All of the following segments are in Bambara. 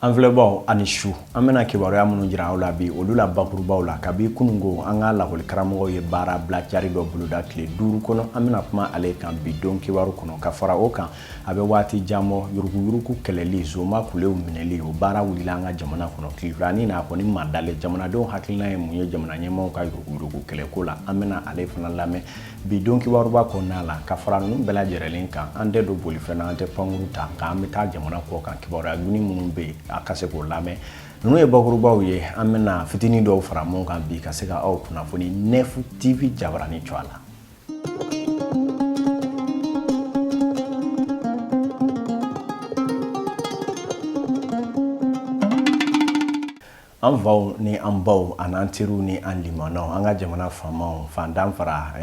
An filɛbaw a ni su. An bɛna kibaruya minnu jira aw la bi, olu la bakurubaw la, kabi kununko an ka lakɔli karamɔgɔw ye baara bila cari dɔ boloda tile 5 kɔnɔ. An bɛna kuma ale kan bi don kibaru kɔnɔ. Ka fara o kan, a bɛ waati jan bɔ, yuruguyurugu kɛlɛli, zoma kulew minɛli, o baara wulila an ka jamana kɔnɔ tile filanin na. A kɔni ma dalen, jamanadenw hakilina ye mun ye jamana ɲɛmaaw ka yuruguyurugu kɛlɛko la? An bɛna ale fana lamɛn bi don kibaruba kɔnɔna la. Ka fara ninnu bɛɛ lajɛrɛlen kan, an tɛ don bolifɛn na, an tɛ pankuru ta, nka an bɛ taa jamana kɔ kan, kibaruya ɲini minnu bɛ yen, a ka se k'o lamɛn. Ninnu ye bakurubaw ye, an bɛna fitinin dɔw fara mun kan bi ka se ka aw kunnafoni Nef TV jabarani cogoya la. An faw ni an baw, an'an teriw ni an limanaw, an ka jamana faamaw, fantan fara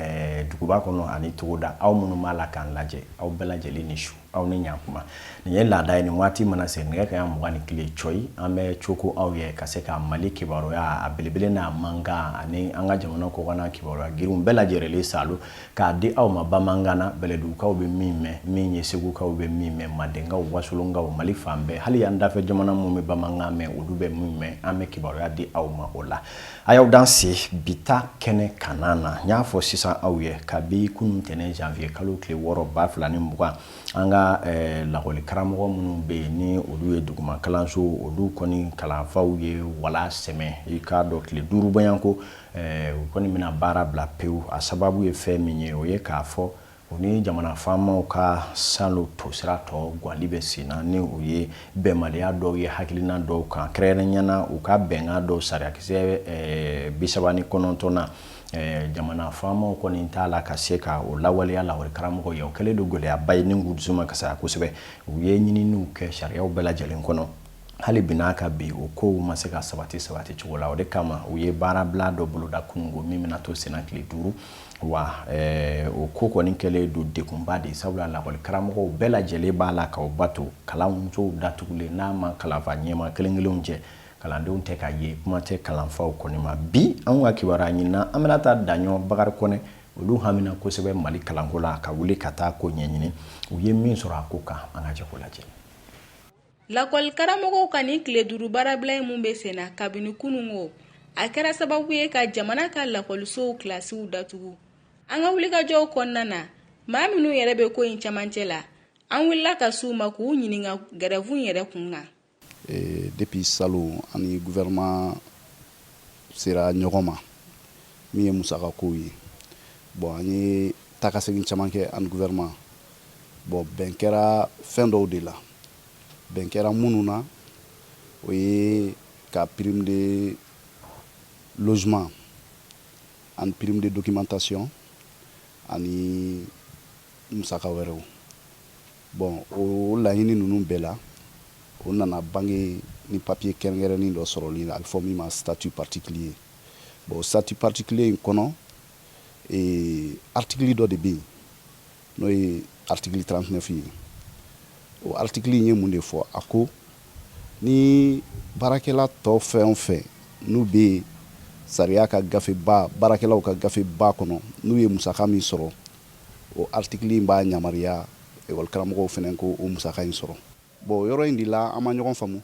duguba kɔnɔ ani togoda, aw minnu b'a la k'an lajɛ, aw bɛɛ lajɛlen ni su, aw ni ɲankuma. Nin ye laada ye, nin waati mana se nɛgɛ kanɲɛ 21 cɔyi, an bɛ coko aw ye ka se ka Mali kibaruya a belebele n'a mankan ani an ka jamana kɔkanna kibaruya girinw bɛɛ lajɛlen salo k'a di aw ma bamanankan na, bɛlɛdugukaw bɛ min mɛn, min ye segukaw bɛ min mɛn, mandenkaw, wasolonkaw, Mali fan bɛɛ, hali an dafɛ jamana minnu bɛ bamanankan mɛn, olu bɛ min mɛn, an bɛ kibaruya di aw ma o la. A y'aw danse bi ta kɛnɛ kanna na. N y'a fɔ sisan aw ye, kabi kunun tɛnɛn janvier kalo tile 6 2020, an ka lakɔli karamɔgɔ minnu bɛ yen ni olu ye duguma kalanso, olu kɔni kalanfaw ye wala sɛmɛ, i k'a dɔn tile 5 bɔɲɔgɔnko u kɔni bɛna baara bila pewu. A sababu ye fɛn min ye, o ye k'a fɔ u ni jamana faamaw ka salon tosira tɔ gwali bɛ sen na, ni o ye bɛnbaliya dɔw ye hakilina dɔw kan, kɛrɛnkɛrɛnnenya na u ka bɛnkan dɔw sariyakisɛ 39nan, jamana faamaw kɔni t'a la ka se ka o lawaleya lakɔli karamɔgɔ ye. O kɛlen don gɛlɛyaba ye ni k'u dusu makasaya kosɛbɛ. U ye ɲininiw kɛ sariyaw bɛɛ lajɛlen kɔnɔ, hali bi n'a ka bi o kow ma se ka sabati sabati cogo la. O de kama u ye baarabila dɔ boloda kununko min bɛna to senna tile 5. Wa o ko kɔni kɛlen don degunba de ye, sabula lakɔli karamɔgɔw bɛɛ lajɛlen b'a la k'aw bato kalansow datugulen n'a ma kalanfa ɲɛmaa kelen kelenw cɛ, kalandenw tɛ ka ye, kuma tɛ kalanfaw kɔni ma. Bi anw ka kibaruya ɲinina, an bɛna taa Daɲɔ Bakari Kɔnɛ, olu hamina kosɛbɛ Mali kalanko la, ka wuli ka taa ko ɲɛɲini. U ye min sɔrɔ a ko kan, an ka jɛ k'o lajɛ. Lakɔli karamɔgɔw ka nin tile 5 baarabila in mun bɛ sen na kabini kununko, a kɛra sababu ye ka jamana ka lakɔlisow kilasiw datugu. An ka wulikajɔw kɔnɔna na, maa minnu yɛrɛ bɛ ko in camancɛ la, an wulila ka s'u ma k'u ɲininka gɛrɛfu in yɛrɛ kun kan. Depuis salon, an ni gouvernement sera ɲɔgɔn ma min ye musakakow ye. Bon, an ye taakasegin caman kɛ an ni gouvernement. Bon, bɛn kɛra fɛn dɔw de la. Bɛn kɛra minnu na, o ye ka prime de logement ani prime de documentation ani musaka wɛrɛw. Bon, o laɲini ninnu bɛɛ la, o nana bange ni papier kɛrɛnkɛrɛnnin dɔ sɔrɔli la, a bɛ fɔ min ma statut particulier. Bon, statut particulier in kɔnɔ, article dɔ de bɛ yen, n'o ye article 39 ye. O article in ye mun de fɔ? A ko ni baarakɛla tɔ fɛn o fɛn n'u bɛ sariya ka gafeba, baarakɛlaw ka gafeba kɔnɔ, n'u ye musaka min sɔrɔ, o article in b'a yamaruya ekɔli karamɔgɔw fana ko o musaka in sɔrɔ. Bon, yɔrɔ in de la an ma ɲɔgɔn faamu.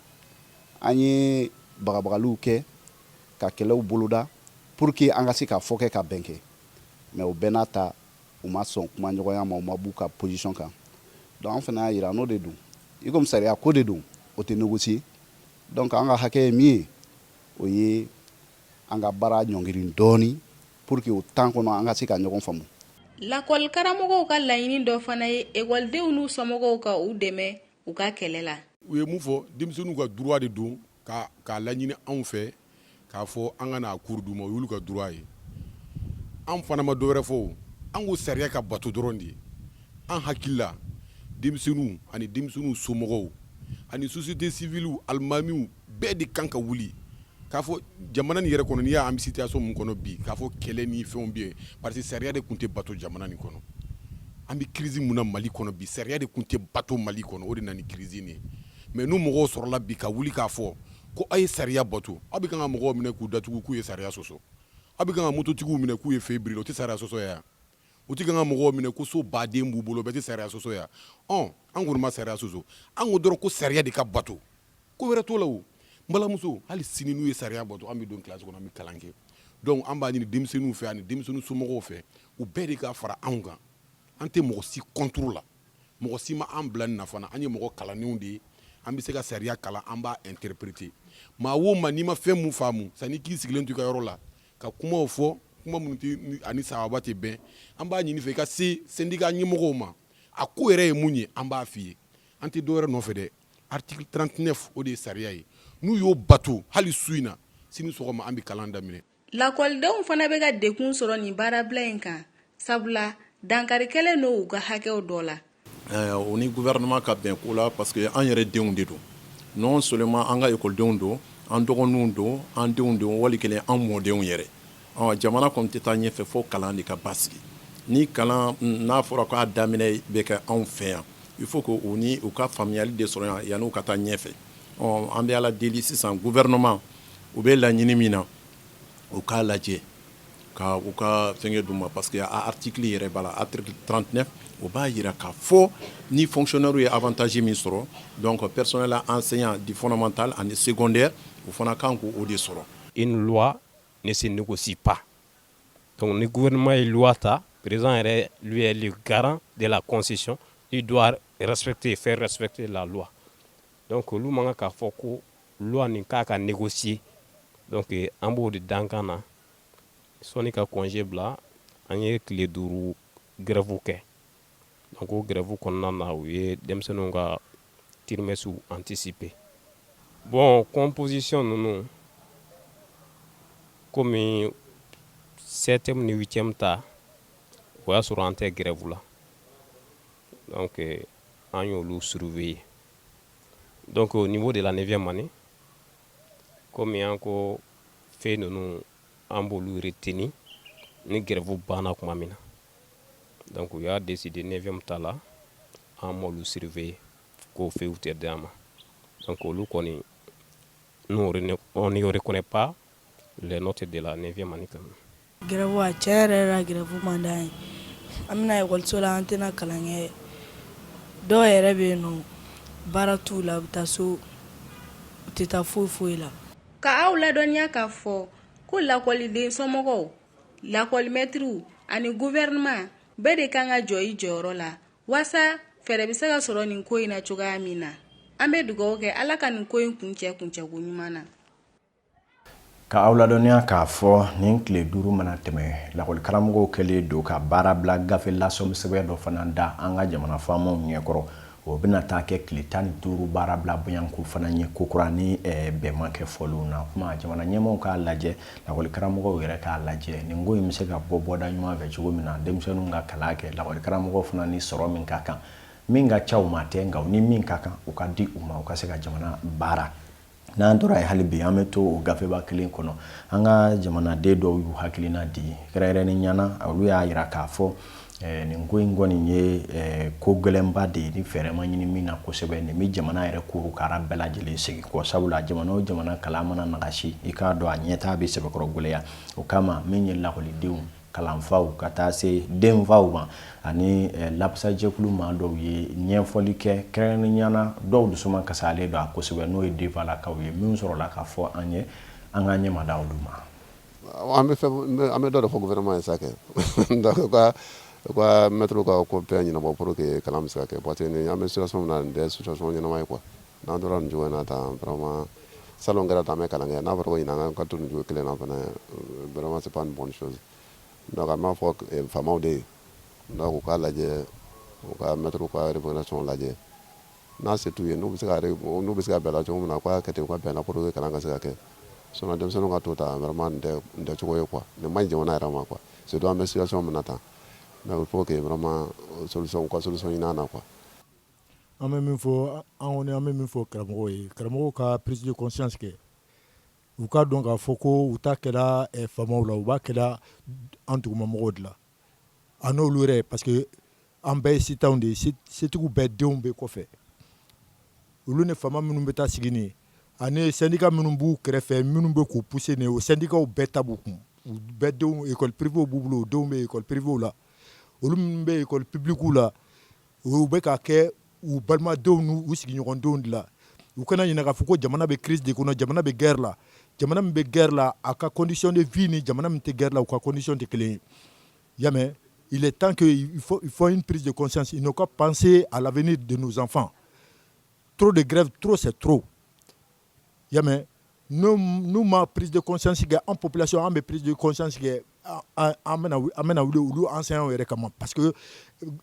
An ye bagabagaliw kɛ ka kɛlɛw boloda pour que an ka se ka fɔ kɛ ka bɛn kɛ, mais o bɛɛ n'a ta, u ma sɔn kuma ɲɔgɔnya ma, u ma b'u ka position kan. Donc an fana y'a yira n'o de don, i komi sariya ko de don, o tɛ négocier. Donc an ka hakɛ ye min ye, o ye an ka baara ɲɔngirin dɔɔni pour que o temps kɔnɔ an ka se ka ɲɔgɔn faamu. Lakɔli karamɔgɔw ka laɲini dɔ fana ye ekɔlidenw n'u somɔgɔw ka u dɛmɛ u ka kɛlɛ la. U ye mun fɔ? Denmisɛnninw ka droit de don k'a laɲini anw fɛ, k'a fɔ an ka n'a cours d'u ma. O y'olu ka droit ye. An fana ma dɔwɛrɛ fɔ, an ko sariya ka bato dɔrɔn de ye. An hakili la, denmisɛnninw ani denmisɛnninw somɔgɔw ani société civile, alimamiw bɛɛ de kan ka wuli k'a fɔ jamana nin yɛrɛ kɔnɔ, n'i y'an bɛ situation mun kɔnɔ bi, k'a fɔ kɛlɛ ni fɛnw bɛ yen, parce que sariya de tun tɛ bato jamana nin kɔnɔ. An bɛ crise mun na Mali kɔnɔ bi, sariya de tun tɛ bato Mali kɔnɔ, o de nana ni crise nin ye. Mais n'u mɔgɔw sɔrɔla bi ka wuli k'a fɔ ko aw ye sariya bato, aw bɛ kan ka mɔgɔw minɛ k'u datugu k'u ye sariya sɔsɔ, aw bɛ kan ka mototigiw minɛ k'u ye feu brûler, o tɛ sariya sɔsɔ ye wa? U tɛ kan ka mɔgɔw minɛ ko so baden b'u bolo, o bɛɛ tɛ sariya sɔsɔ ye wa? Ɔn, an kɔni ma sariya sɔsɔ, an ko dɔrɔn ko sariya de ka bato. Ko wɛrɛ t'o la. O n balimamuso, hali sini n'u ye sariya bato, an bɛ don kilasi kɔnɔ, an bɛ kalan kɛ. Donc an b'a ɲini denmisɛnninw fɛ ani denmisɛnnin somɔgɔw fɛ, u bɛɛ de ka fara anw kan. An tɛ mɔgɔ si contre la, mɔgɔ si ma an bila nin na fana. An ye mɔgɔ kalannenw de ye, an bɛ se ka sariya kalan, an b'a interpréter. Maa o maa, n'i ma fɛn mun faamu, sanni k'i sigilen to i ka yɔrɔ la ka kumaw fɔ, kuma minnu tɛ ani sababa tɛ bɛn, an b'a ɲini fɛ i ka se syndicat ɲɛmɔgɔw ma. A ko yɛrɛ ye mun ye, an b'a f'i ye. An tɛ dɔwɛrɛ nɔfɛ dɛ, article 39, o de ye sariya ye. N'u y'o bato, hali su in na, sini sɔgɔma, an bɛ kalan daminɛ. Lakɔlidenw fana bɛ ka dekun sɔrɔ nin baarabila in kan, sabula dankari kɛlen don u ka hakɛw dɔ la. O ni gouvernement ka bɛn ko la, parce que an yɛrɛ denw de don. Non seulement an ka ekɔlidenw don, an dɔgɔninw don, an denw don, wali kelen an mɔdenw yɛrɛ. Jamana kɔni tɛ taa ɲɛfɛ fo kalan de ka basigi. Ni kalan n'a fɔra k'a daminɛ bɛ kɛ anw fɛ yan, il faut que u ni u ka faamuyali de sɔrɔ yan yanni u ka taa ɲɛfɛ. An bɛ Ala deli sisan, gouvernement, u bɛ laɲini min na, u k'a lajɛ ka u ka fɛnkɛ d'u ma, parce que a article yɛrɛ b'a la, article 39, o b'a jira k'a fɔ ni fonctionnaire ye avantage min sɔrɔ, donc personnel enseignant du fondamental ani secondaire, u fana kan k'o de sɔrɔ. Une loi ne se négocie pas. Donc ni gouvernement ye loi ta, président yɛrɛ, lui, est le garant de la constitution, il doit respecter, faire respecter la loi. Donc olu man kan k'a fɔ ko loi nin k'a ka négocier. Donc an b'o de dankan na. Sɔnni ka congé bila, an ye tile 5 grève kɛ. Donc o grève kɔnɔna na, u ye denmisɛnninw ka trimestre anticiper. Bon, composition ninnu, komi septième ni huitième ta, o y'a sɔrɔ an tɛ grève la, donc an y'olu surveiller. Donc au niveau de la neuvième année, komi an ko fɛn ninnu, an b'olu retenir ni grève banna tuma min na. Donc u y'a décider, neuvième ta la, an m'olu surveiller, k'o feuilles tɛ d'an ma. Donc olu kɔni, nous, on ne reconnaît pas les notes de la neuvième année quand même. Grève, a tiɲɛ yɛrɛ la, grève man d'an ye. An bɛna ekɔliso la, an tɛna kalan kɛ. Dɔw yɛrɛ bɛ yen nɔ, baara t'u la, u bɛ taa so, u tɛ taa foyi foyi la. Ka aw ladɔnniya k'a fɔ ko lakɔliden somɔgɔw, lakɔlimɛtiriw ani gouvernement bɛɛ de kan ka jɔ i jɔyɔrɔ la, waasa fɛɛrɛ bɛ se ka sɔrɔ nin ko in na cogoya min na. An bɛ dugawu kɛ, Ala ka nin ko in kuncɛ kuncɛko ɲuman na. Ka aw ladɔnniya k'a fɔ nin tile 5 mana tɛmɛ, lakɔlikaramɔgɔw kɛlen don ka baarabila gafe lasɔmi sɛbɛn dɔ fana da an ka jamana faamaw ɲɛkɔrɔ. O bɛna taa kɛ tile 15 baarabila bonyanko fana ye kokura, ni bɛn ma kɛ fɔlenw na. Kuma jamana ɲɛmaaw k'a lajɛ, lakɔlikaramɔgɔw yɛrɛ k'a lajɛ, nin ko in bɛ se ka bɔ bɔda ɲuman fɛ cogo min na, denmisɛnninw ka kalan kɛ, lakɔlikaramɔgɔw fana ni sɔrɔ min ka kan, min ka ca u ma tɛ, nka ni min ka kan, u ka di u ma, u ka se ka jamana baara. N'an tora yen hali bi, an bɛ to o gafeba kelen kɔnɔ. An ka jamanaden dɔw y'u hakilina di kɛrɛnkɛrɛnnen ɲana. Olu y'a yira k'a fɔ nin ko in kɔni ye ko gɛlɛnba de ye, ni fɛɛrɛ ma ɲini min na kosɛbɛ, nin bɛ jamana yɛrɛ korokara bɛɛ lajɛlen segin kɔ, sabula jamana o jamana kalan mana nagasi, i k'a dɔn a ɲɛtaa bɛ sɛbɛkɔrɔ gwɛlɛya. O kama, min ye lakɔlidenw, kalanfaw, ka taa se denfaw ma ani lapasajɛkulu maa dɔw ye ɲɛfɔli kɛ kɛrɛnkɛrɛnnenya na, dɔw dusu kasalen don a kosɛbɛ, n'o ye denfalakaw ye. Min sɔrɔla ka fɔ an ye, an ka ɲɛmada olu ma. An bɛ fɛn, an bɛ dɔ de fɔ gouvernement ye sa kɛ. Donc u ka maître ka ko bɛɛ ɲɛnabɔ pour que kalan bɛ se ka kɛ, parce que ni an bɛ situation min na, nin tɛ situation ɲɛnama ye quoi. N'an tora nin cogo in na tan, vraiment, salon kɛra tan, an bɛ kalan kɛ, n'a fɔra ko ɲinan an ka to nin cogo kelen na fana, vraiment, c'est pas une bonne chose. Donc an b'a fɔ faamaw de ye, donc u k'a lajɛ, u ka maître ka revendication lajɛ. N'a se t'u ye, n'u bɛ se ka bɛn la cogo min na, u k'a kɛ ten, u ka bɛn la pour que kalan ka se ka kɛ. Sinon denmisɛnninw ka to tan, vraiment, nin tɛ cogo ye quoi. Nin man ɲi jamana yɛrɛ ma quoi, surtout an bɛ situation min na tan. Donc il faut que vraiment solution, u ka solution ɲini an na quoi. An bɛ min fɔ, an kɔni, an bɛ min fɔ karamɔgɔw ye, karamɔgɔw ka prise de conscience kɛ, u k'a dɔn k'a fɔ ko u ta kɛra faamaw la, u b'a kɛra an dugumamɔgɔw de la, a n'olu yɛrɛ, parce que an bɛɛ ye setanw de ye, setigiw bɛɛ denw bɛ kɔfɛ. Olu ni faama minnu bɛ taa sigi nin ani syndicat minnu b'u kɛrɛfɛ, minnu bɛ k'u pousser nin, o syndicats bɛɛ ta b'u kun. U bɛɛ denw, école privée b'u bolo, u denw bɛ école privée la. Olu minnu bɛ école publique la, u bɛ ka kɛ u balimadenw n'u sigiɲɔgɔndenw de la. U kana ɲinɛ k'a fɔ ko jamana bɛ crise de kɔnɔ, jamana bɛ guerre la. Jamana min bɛ guerre la, a ka condition de vie ni jamana min tɛ guerre la, u ka condition tɛ kelen ye. Y'a mɛn? Il est temps que il faut une prise de conscience. Ils n'ont qu'à penser à l'avenir de nos enfants. Trop de grève, trop c'est trop. Y'a mɛn? N'u ma prise de conscience kɛ, an population, an bɛ prise de conscience kɛ, an bɛna wuli olu enseignants yɛrɛ kama, parce que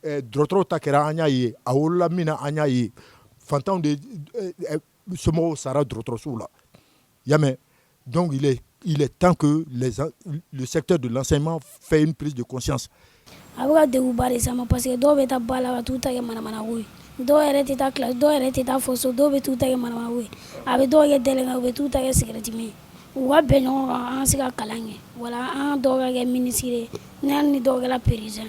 dɔgɔtɔrɔw ta kɛra, an y'a ye, a wolola min na, an y'a ye, fantanw de somɔgɔw sara dɔgɔtɔrɔsow la. Y'a mɛn? Donc il est temps que le secteur de l'enseignement fait une prise de conscience. A bɛ ka degunba de s'an ma, parce que dɔw bɛ taa ba la ka t'u ta kɛ manamanako ye, dɔw yɛrɛ tɛ taa classe, dɔw yɛrɛ tɛ taa fɔ so, dɔw bɛ t'u ta kɛ manamanako ye, a bɛ dɔw kɛ délinquant, u bɛ t'u ta kɛ cigarette min ye. U ka bɛn ɲɔgɔn kan, an ka se ka kalan kɛ, wala an dɔw ka kɛ ministre ye, ni hali ni dɔw kɛra président.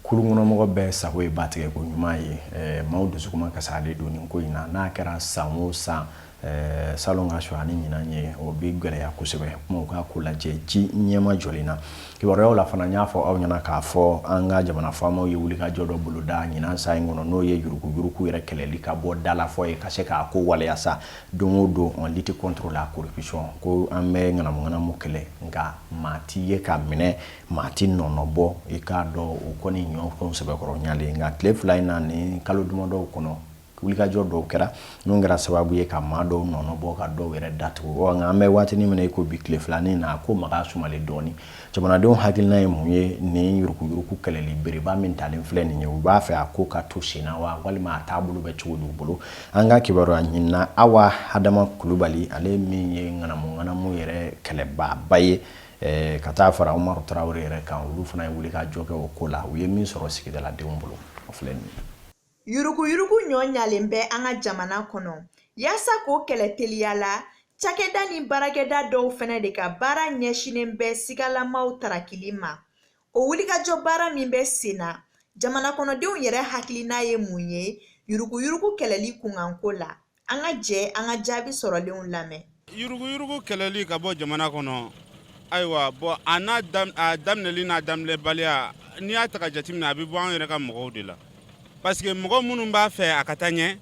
Kurun kɔnɔmɔgɔ bɛɛ sago ye batigɛ ko ɲuman ye. Maaw dusukuma kasalen don nin ko in na. N'a kɛra san o san, salon ka sɔrɔ ani ɲinan ye, o bɛ gɛlɛya kosɛbɛ. Kuma u k'a ko lajɛ ji ɲɛma jɔlen na. Kibaruyaw la fana, n y'a fɔ aw ɲɛna k'a fɔ an ka jamana faamaw ye wulikajɔ dɔ boloda ɲinan san in kɔnɔ, n'o ye yuruguyurugu yɛrɛ kɛlɛli ka bɔ da la fɔ ye, ka se k'a ko waleya sa. Don o don, on lutte contre la corruption, ko an bɛ ŋanamu ŋanamu kɛlɛ, nka maa ti ye ka minɛ, maa ti nɔnɔ bɔ. I k'a dɔn, o kɔni ɲɔ ko sɛbɛkɔrɔ ɲalen. Nka tile 2 in na ni kalo damadɔw kɔnɔ, wulikajɔ dɔw kɛra min kɛra sababu ye ka maa dɔw nɔnɔ bɔ, ka dɔw yɛrɛ datugu. Ɔ nka an bɛ waatinin min na i ko bi, tile filanin na, ko maga sumalen dɔɔni. Jamanadenw hakilina ye mun ye nin yuruguyurugu kɛlɛli bereba min talen filɛ nin ye? U b'a fɛ a ko ka to sen na wa, walima a taabolo bɛ cogo di u bolo? An ka kibaruya ɲinina Awa Hadama Kulubali, ale min ye ŋanamu ŋanamu yɛrɛ kɛlɛbaaba ye, ka taa fara Umaru Tarawele yɛrɛ kan, olu fana ye wuli ka jɔ kɛ o ko la. U ye min sɔrɔ sigidaladenw bolo, o filɛ nin ye. Yuruguyurugu ɲɔ ɲalen bɛ an ka jamana kɔnɔ. Yaasa k'o kɛlɛ teliya la, cakɛda ni baarakɛda dɔw fɛnɛ de ka baara ɲɛsinnen bɛ sigalamaw tarakili ma. O wulikajɔ baara min bɛ sen na, jamana kɔnɔdenw yɛrɛ hakilina ye mun ye yuruguyurugu kɛlɛli kunkanko la? An ka jɛ an ka jaabi sɔrɔlenw lamɛn. Yuruguyurugu kɛlɛli ka bɔ jamana kɔnɔ, ayiwa, bɔn, a n'a a daminɛli n'a daminɛbaliya, n'i y'a ta ka jateminɛ, a bɛ bɔ an yɛrɛ ka mɔgɔw de la, parce que mɔgɔ minnu b'a fɛ a ka taa ɲɛ,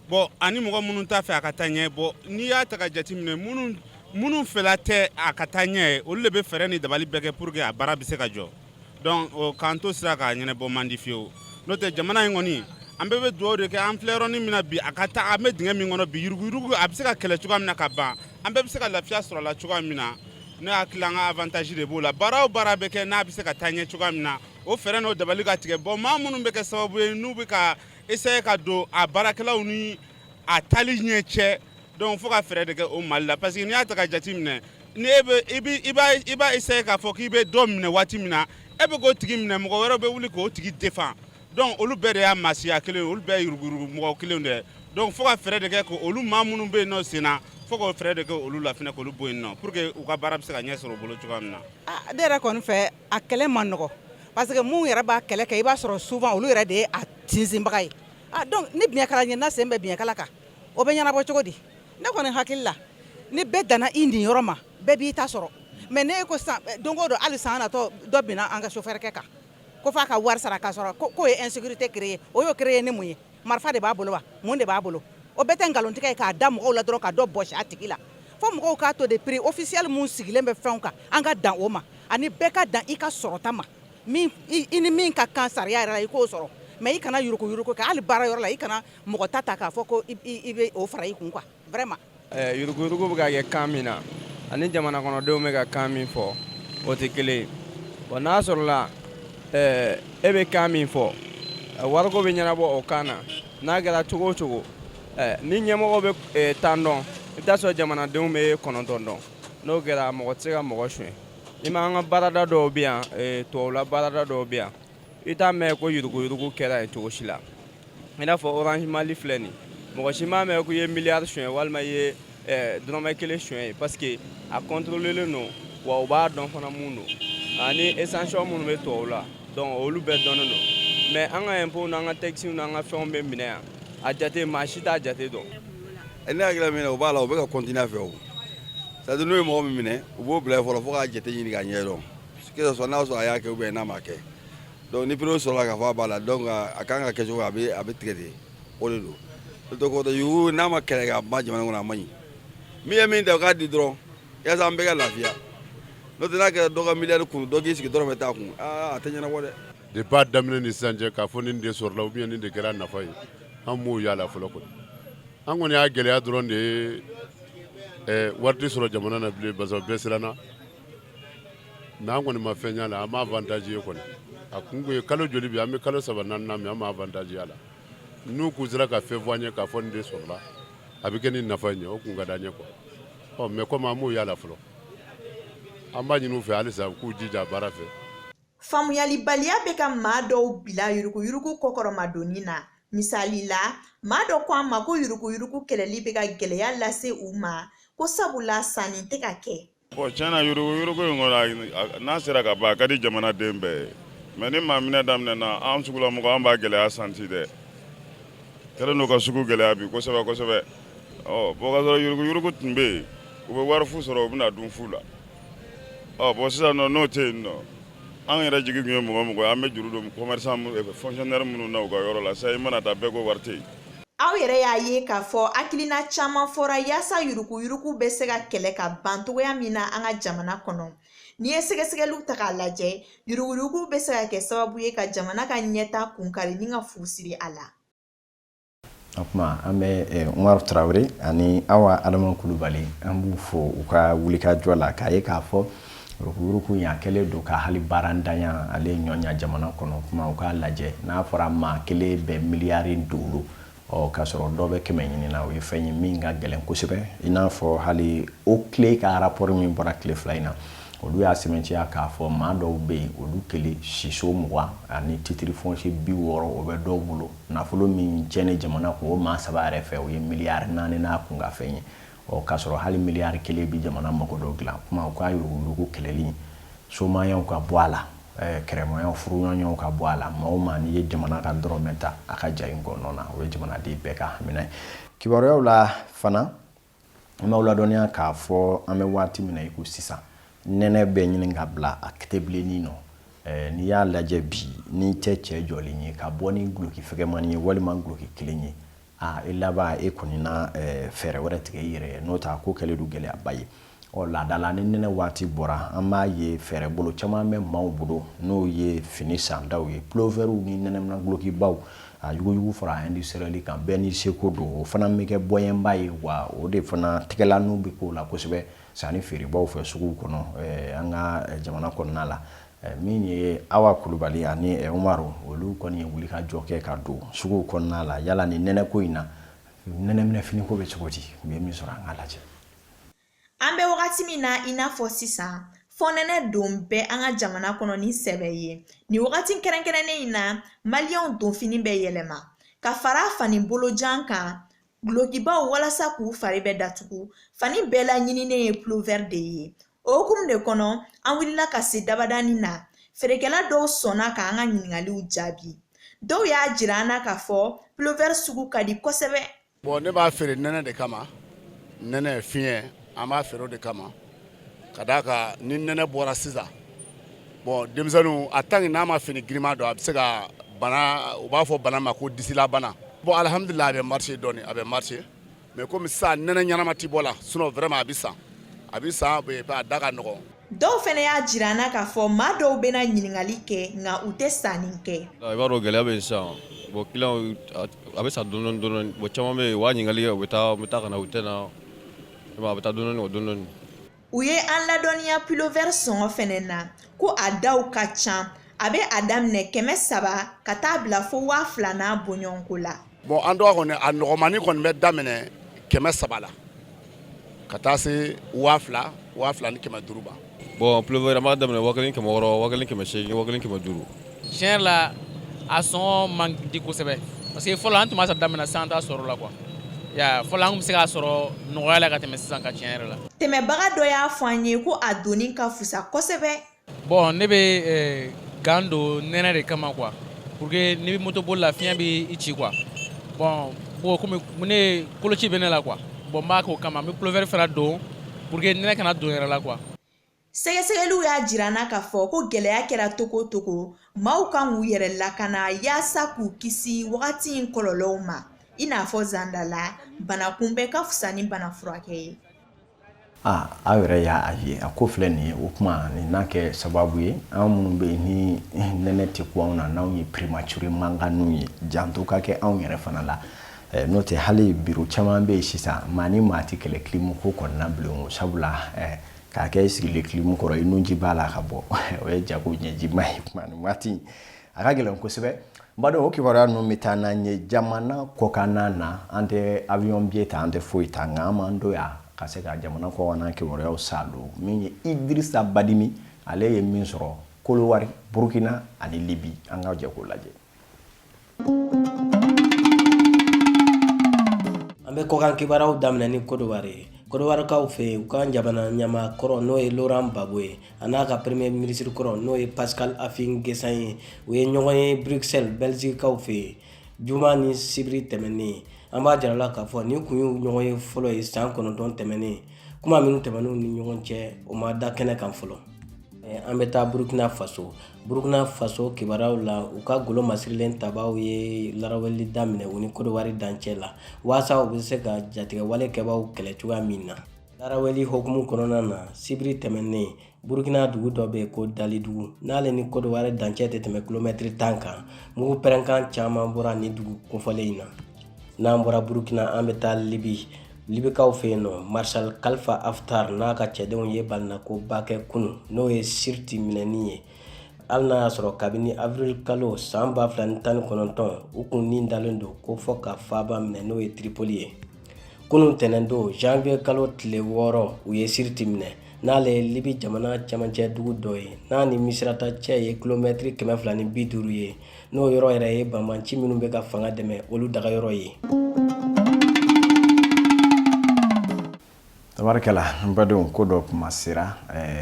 bɔn, ani mɔgɔ minnu t'a fɛ a ka taa ɲɛ, bɔn, n'i y'a ta ka jateminɛ, minnu fɛla tɛ a ka taa ɲɛ, olu de bɛ fɛɛrɛ ni dabali bɛɛ kɛ pour que a baara bɛ se ka jɔ. Donc o k'an to sira k'a ɲɛnabɔ man di fiyewu. N'o tɛ, jamana in kɔni, an bɛɛ bɛ dugawu de kɛ. An filɛ yɔrɔnin min na bi, a ka taa, an bɛ dingɛ min kɔnɔ bi, yuruguyurugu a bɛ se ka kɛlɛ cogoya min na ka ban, an bɛɛ bɛ se ka lafiya sɔrɔ a la cogoya min na, ne hakili an ka avantage de b'o la. Baara o baara bɛ kɛ, n'a bɛ se ka taa ɲɛ cogoya min na, o fɛɛrɛ n'o dabali ka tigɛ. Bɔn, maa minnu bɛ kɛ sababu ye n'u bɛ ka essayer ka don a baarakɛlaw ni a taali ɲɛ cɛ, donc fo ka fɛɛrɛ de kɛ o Mali la, parce que n'i y'a ta ka jate minɛ, ni e bɛ i bɛ i b'a i b'a essayer k'a fɔ k'i bɛ dɔ minɛ waati min na, e bɛ k'o tigi minɛ, mɔgɔ wɛrɛ bɛ wuli k'o tigi défend. Donc olu bɛɛ de y'a masiya kelen ye, olu bɛɛ ye yuruguyurugu mɔgɔ kelenw de ye. Donc fo ka fɛɛrɛ de kɛ k'olu maa minnu bɛ yen nɔ sen na, fo k'o fɛɛrɛ de kɛ olu la fɛnɛ, k'olu bɔ yen nɔ, pour que u ka baara bɛ se ka ɲɛ sɔrɔ u bolo cogoya min na. Ne yɛrɛ kɔni fɛ, a kɛlɛ man nɔgɔ, parce que mun yɛrɛ b'a kɛlɛ kɛ, i b'a sɔrɔ souvent olu yɛrɛ de ye a sinsinbaga ye. Donc ni biɲɛkala ɲinina sen bɛ biɲɛkala kan, o bɛ ɲɛnabɔ cogo di? Ne kɔni hakili la, ni bɛɛ danna i niyɔrɔ ma, bɛɛ b'i ta sɔrɔ. Mais ne ko sisan, don o don, hali san natɔ, dɔ binna an ka chauffeur kɛ kan ko f'a ka wari sara, k'a sɔrɔ k'o ye insécurité créer. O y'o créer ni mun ye? Marifa de b'a bolo wa? Mun de b'a bolo? O bɛɛ tɛ nkalontigɛ ye k'a da mɔgɔw la dɔrɔn, ka dɔ bɔsi a tigi la. Fo mɔgɔw k'a to de, prix officiel mun sigilen bɛ fɛnw kan, an ka dan o ma, ani bɛɛ ka dan i ka sɔrɔta ma. Min i ni min ka kan sariya yɛrɛ la, i k'o sɔrɔ. Mais i kana yuruku yuruku kɛ hali baara yɔrɔ la, i kana mɔgɔ ta ta k'a fɔ ko i bɛ o fara i kun quoi, vraiment. Yuruguyurugu bɛ ka kɛ kan min na, ani jamana kɔnɔdenw bɛ ka kan min fɔ, o tɛ kelen ye. Bon, n'a sɔrɔla e bɛ kan min fɔ, wariko bɛ ɲɛnabɔ o kan na. N'a kɛra cogo o cogo, ni ɲɛmɔgɔ bɛ 10 dɔn, i bɛ taa sɔrɔ jamanadenw bɛ 9 dɔn. N'o kɛra, mɔgɔ tɛ se ka mɔgɔ suɲɛ. I ma, an ka baarada dɔw bɛ yan, tubabula baarada dɔw bɛ yan, i t'a mɛn ko yuruguyurugu kɛra yen cogo si la. I n'a fɔ Orange Mali filɛ nin, mɔgɔ si m'a mɛn ko i ye miliyari suɲɛ walima i ye dɔrɔmɛ kelen suɲɛ ye, parce que a contrôlelen don, wa u b'a dɔn fana mun don, ani sanction minnu bɛ tubabu la. Donc olu bɛɛ dɔnnen don. Mais an ka impôt n'an ka taxes n'an ka fɛnw bɛ minɛ yan, a jate, maa si t'a jate dɔn. Ne hakili min na, o b'a la, u bɛ ka continuer a fɛ. O c'est à dire, n'u ye mɔgɔ min minɛ, u b'o bila fɔlɔ fo k'a jate ɲini k'a ɲɛ dɔn, que ce soit n'a sɔrɔ a y'a kɛ ou bien n'a m'a kɛ. Donc ni preuve sɔrɔla k'a fɔ a b'a la, donc a kan ka kɛ cogo, a bɛ tigɛ de, o de don. N'o tɛ kɔrɔtɛ yugu n'a ma kɛlɛ ka ban jamana kɔnɔ, a man ɲi. Min ye min ta, o k'a di dɔrɔn yaasa an bɛɛ ka lafiya. N'o tɛ, n'a kɛra dɔ ka miliyari kun, dɔ k'i sigi dɔrɔmɛ t'a kun, aa, a tɛ ɲɛnabɔ dɛ. Depuis a daminɛ ni sisan cɛ, k'a fɔ nin de sɔrɔla ou bien nin de kɛra nafa ye, an m'o y'a la fɔlɔ kɔni. An kɔni y'a gɛlɛya dɔrɔn de ye, wari tɛ sɔrɔ jamana na bilen parce que bɛɛ siranna. Mais an kɔni ma fɛn y'a la, an ma avantage ye kɔni. A kun ye kalo joli bi, an bɛ kalo 3 4nan min, an ma avantage y'a la. N'u kun sera ka fɛn fɔ an ye k'a fɔ nin de sɔrɔla, a bɛ kɛ ni nafa in ye, o kun ka d'an ye quoi. Ɔ mais comme an m'o y'a la fɔlɔ, an b'a ɲini u fɛ halisa u k'u jija baara fɛ. Faamuyalibaliya bɛ ka maa dɔw bila yuruguyurugu kɔkɔrɔmadonni na. Misali la, maa dɔ ko an ma ko yuruguyurugu kɛlɛli bɛ ka gɛlɛya lase u ma, ko sabula sanni tɛ ka kɛ. Bon, tiɲɛ na, yuruguyurugu in kɔnɔ, n'a sera ka ban, a ka di jamanaden bɛɛ ye. Mais ni maa minɛ daminɛna, an sugulamɔgɔ, an b'a gɛlɛya santi dɛ. Kɛlen don ka sugu gɛlɛya bi kosɛbɛ kosɛbɛ. Ɔ bon, ka sɔrɔ yuruguyurugu tun bɛ yen, u bɛ wari fu sɔrɔ, u bɛna dun fu la. Ɔ bon, sisan nɔ, n'o tɛ yen nɔ, an yɛrɛ jigi tun ye mɔgɔ mɔgɔ ye, an bɛ juru don commerçant, fonctionnaire minnu na u ka yɔrɔ la sisan, i mana taa, bɛɛ ko wari tɛ yen. Aw yɛrɛ y'a ye k'a fɔ hakilina caman fɔra yaasa yuruguyurugu bɛ se ka kɛlɛ ka ban cogoya min na an ka jamana kɔnɔ. N'i ye sɛgɛsɛgɛliw ta k'a lajɛ, yuruguyurugu bɛ se ka kɛ sababu ye ka jamana ka ɲɛta kunkari ni ka fu siri a la. O tuma, an bɛ Umaru Tarawele ani Awa Adama Kulubali, an b'u fo u ka wulikajɔ la k'a ye k'a fɔ yuruguyurugu in, a kɛlen don ka hali baarantanya ale ɲɔɲa jamana kɔnɔ. Kuma u k'a lajɛ, n'a fɔra maa kelen bɛ miliyari dolo, ɔ k'a sɔrɔ dɔ bɛ 100 ɲini na, o ye fɛn ye min ka gɛlɛn kosɛbɛ. I n'a fɔ hali OCLEI ka rapport min bɔra tile 2 in na, olu y'a sɛmɛntiya k'a fɔ maa dɔw bɛ yen, olu kelen siso 20 ani titre foncier 60, o bɛ dɔw bolo. Nafolo min tiɲɛni jamana kun, o maa 3 yɛrɛ fɛ, o ye miliyari 4 n'a kun ka fɛn ye. Ɔ k'a sɔrɔ hali miliyari 1 bi jamana mako dɔ dilan. Kuma u k'a yuruguyurugu kɛlɛli, somayaw ka bɔ a la, kɛrɛmayaw, furuɲɔgɔnyaw ka bɔ a la. Maa o maa n'i ye jamana ka dɔrɔmɛ ta, a ka ja in kɔnɔna na, o ye jamanaden bɛɛ ka hamina ye. Kibaruyaw la fana, an b'aw ladɔnniya k'a fɔ an bɛ waati min na i ko sisan, nɛnɛ bɛ ɲini ka bila a kitebilennin nɔ. N'i y'a lajɛ bi, n'i tɛ cɛ jɔlen ye ka bɔ ni guloki fɛgɛmani ye walima guloki kelen ye, aa, i laban e kɔni na fɛɛrɛ wɛrɛ tigɛ i yɛrɛ ye, n'o tɛ a ko kɛlen don gɛlɛyaba ye. Ɔ laada la, ni nɛnɛ waati bɔra, an b'a ye fɛɛrɛ bolo caman bɛ maaw bolo, n'o ye fini sandaw ye, pulovɛriw ni nɛnɛmina gulokibaw. A yuguyugu fara industriel kan, bɛɛ n'i seko don, o fana bɛ kɛ bɔyɛnba ye. Wa o de fana tɛgɛlanu bɛ k'o la kosɛbɛ sanni feerebaw fɛ suguw kɔnɔ an ka jamana kɔnɔna la. Min ye Awa Kulubali ani Umaru, olu kɔni ye wuli ka jɔ kɛ ka don suguw kɔnɔna la. Yala ni nɛnɛko in na, nɛnɛminɛ finiko bɛ cogo di? U ye min sɔrɔ, an k'a lajɛ. An bɛ wagati min na i n'a fɔ sisan, fɔnɛnɛ don bɛ an ka jamana kɔnɔ ni sɛbɛ ye. Nin wagati kɛrɛnkɛrɛnnen in na, maliyɛnw donfini bɛ yɛlɛma ka fara fani bolojan kan, gulokibaw walasa k'u fari bɛɛ datugu. Fani bɛɛ la ɲininen ye pulovɛri de ye. O hukumu de kɔnɔ, an wulila ka se dabadanin na. Feerekɛla dɔw sɔnna k'an ka ɲininkaliw jaabi. Dɔw y'a jira an na k'a fɔ pulovɛri sugu ka di kosɛbɛ. Bon, ne b'a feere nɛnɛ de kama. Nɛnɛ fiɲɛ, an b'a feere o de kama, ka d'a kan ni nɛnɛ bɔra sisan, bon, denmisɛnninw, a tant que n'a ma fini girinma don, a bɛ se ka bana, u b'a fɔ bana ma ko disila bana. Bon, alhamdulillah, a bɛ marcher dɔɔni, a bɛ marcher, mais komi sisan nɛnɛ ɲɛnama ti bɔ la, sinon vraiment a bɛ san, a bɛ san, a da ka nɔgɔn. Dɔw fana y'a jira an na k'a fɔ maa dɔw bɛna ɲininkali kɛ, nka u tɛ sanni kɛ. I b'a dɔn, gɛlɛya bɛ yen sisan. Bon, client, a bɛ san dɔɔni dɔɔni. Bon, caman bɛ yen, u b'a ɲininkali kɛ, u bɛ taa, u bɛ taa ka na, u tɛ na. A bɛ taa dɔɔni dɔɔni dɔɔni. U ye an ladɔnniya pulovɛri sɔngɔ fɛnɛ na, ko a daw ka ca. A bɛ a daminɛ 300 ka taa bila fo 2000 n'a bɔɲɔgɔnko la. Bon, an dɔgɔ kɔni, a nɔgɔmani kɔni bɛ daminɛ 300 la ka taa se 2000, 2500 ma. Bon, pulovɛri, an b'a daminɛ 1600, 1800, 1500. Tiɲɛ yɛrɛ la, a sɔngɔ man di kosɛbɛ, parce que fɔlɔ an tun b'a san daminɛ, sisan an t'a sɔrɔ la quoi. Ya fɔlɔ, an tun bɛ se k'a sɔrɔ nɔgɔya la ka tɛmɛ sisan kan, tiɲɛ yɛrɛ la. Tɛmɛbaga dɔ y'a fɔ an ye ko a donni ka fusa kosɛbɛ. Bon, ne bɛ gant don nɛnɛ de kama quoi, pour que n'i bɛ moto boli la, fiɲɛ bɛ i ci quoi. Bon, komi ne koloci bɛ ne la quoi, bon, n b'a k'o kama. N bɛ pulovɛri fana don pour que nɛnɛ kana don yɛrɛ la quoi. Sɛgɛsɛgɛliw y'a jira an na k'a fɔ ko gɛlɛya kɛra togo togo, maaw kan k'u yɛrɛ lakana yaasa k'u kisi wagati in kɔlɔlɔw ma. I n'a fɔ Zandala, bana kunbɛn ka fisa ni bana furakɛ ye. Aa aw yɛrɛ y'a ye a ko filɛ nin ye o tuma nin n'a kɛ sababu ye an minnu bɛ yen ni nɛnɛ tɛ ku anw na n'anw ye prématuré mankanninw ye janto ka kɛ anw yɛrɛ fana la n'o tɛ hali biro caman bɛ yen sisan maa ni maa tɛ kɛlɛ clim ko kɔnɔna bilen o sabula k'a kɛ i sigilen clim kɔrɔ i nunji b'a la ka bɔ o ye jago ɲɛjima ye kuma nin waati a ka gɛlɛn kosɛbɛ n b'a dɔn o kibaruya ninnu bɛ taa n'an ye jamana kɔkanna na an tɛ avion billet ta an tɛ foyi ta nka an b'an don yan ka se ka jamana kɔkanna kibaruyaw saalo min ye Idirisa Badimi ale ye min sɔrɔ Kolowari Burukina ani Libi an ka jɛ k'o lajɛ. An bɛ kɔkan kibaruyaw daminɛ ni Kodowari ye. Kodowarikaw fɛ yen, u ka jamana ɲɛmaa kɔrɔ n'o ye Laurent Gbagbo ye, a n'a ka premier ministre kɔrɔ n'o ye Pascal Affi N'Guessan ye, u ye ɲɔgɔn ye Bruxelles, Belgiquekaw fɛ yen juma ni sibiri tɛmɛnen. An b'a jira la k'a fɔ nin kun y'u ɲɔgɔn ye fɔlɔ ye san 9 tɛmɛnen. Kuma minnu tɛmɛn'u ni ɲɔgɔn cɛ, o ma da kɛnɛ kan fɔlɔ. An bɛ taa Burukina Faso. Burukina Faso kibaruyaw la, u ka golo masirilen tabaw ye laraweli daminɛ u ni Kodowari dancɛ la, waasa u bɛ se ka jatigɛwale kɛbaaw kɛlɛ cogoya min na. Laraweli hukumu kɔnɔna na, sibiri tɛmɛnen, Burukina dugu dɔ bɛ yen ko Dalidugu, n'ale ni Kodowari dancɛ tɛ tɛmɛ kilomɛtiri 10 kan, mugu pɛrɛnkan caman bɔra nin dugu kofɔlen in na. N'an bɔra Burukina, an bɛ taa Libi. Libikaw fɛ yen nɔ, Marshal Khalifa Haftar n'a ka cɛdenw ye balinakoba kɛ kunun, n'o ye Sirti minɛni ye. Hali n'a y'a sɔrɔ kabini avril kalo san 2019, u kun ni dalen don ko fɔ ka faaba minɛ, n'o ye Tripoli ye. Kunun tɛnɛndon janvier kalo tile 6, u ye Sirti minɛ, n'ale ye Libi jamana cɛmancɛ dugu dɔ ye, n'a ni Misirata cɛ ye kilomɛtiri 250 ye. N'o yɔrɔ yɛrɛ ye banbanci minnu bɛ ka fanga dɛmɛ, olu dagayɔrɔ ye. Tabarikɛla n badenw, ko dɔ kuma sera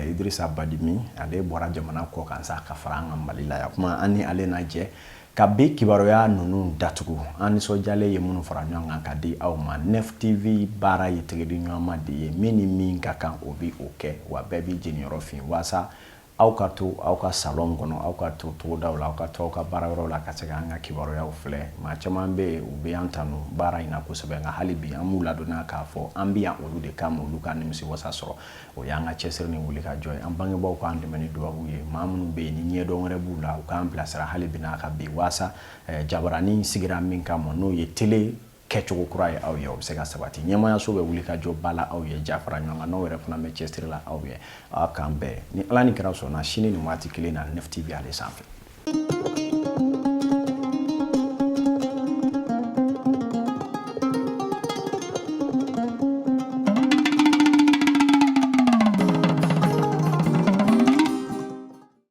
Idirisa Badimi, ale bɔra jamana kɔ kan sa ka fara an ka Mali la yan. Kuma an ni ale na jɛ ka bi kibaruya ninnu datugu. An nisɔndiyalen ye minnu fara ɲɔgɔn kan ka di aw ma. Nef TV baara ye tɛgɛdiɲɔgɔnma de ye, min ni min ka kan o bi o kɛ, wa bɛɛ b'i jeniyɔrɔ fin waasa aw ka to aw ka salon kɔnɔ, aw ka to togodaw la, aw ka to aw ka baarayɔrɔw la ka se ka an ka kibaruyaw filɛ. Maa caman bɛ yen, u bɛ an tanu baara in na kosɛbɛ, nka hali bi an b'u ladɔnniya k'a fɔ an bɛ yan olu de kama, olu ka nimisiwasa sɔrɔ. O y'an ka cɛsiri ni wulikajɔ ye. An bangebaaw k'an dɛmɛ ni dubabu ye. Maa minnu bɛ yen ni ɲɛdɔn wɛrɛ b'u la, u k'an bilasira hali bi n'a ka bi, waasa jabaranin sigira min kama, n'o ye tele kɛcogo kura ye aw ye, o bɛ se ka sabati. Ɲɛmaayaso bɛ wulikajɔ ba la aw ye, ja fara ɲɔgɔn kan n'aw yɛrɛ fana bɛ cɛsiri la aw ye. Aw k'an bɛn ni Ala ni kira sɔnna sini nin waati kelen na Nef TV ale sanfɛ.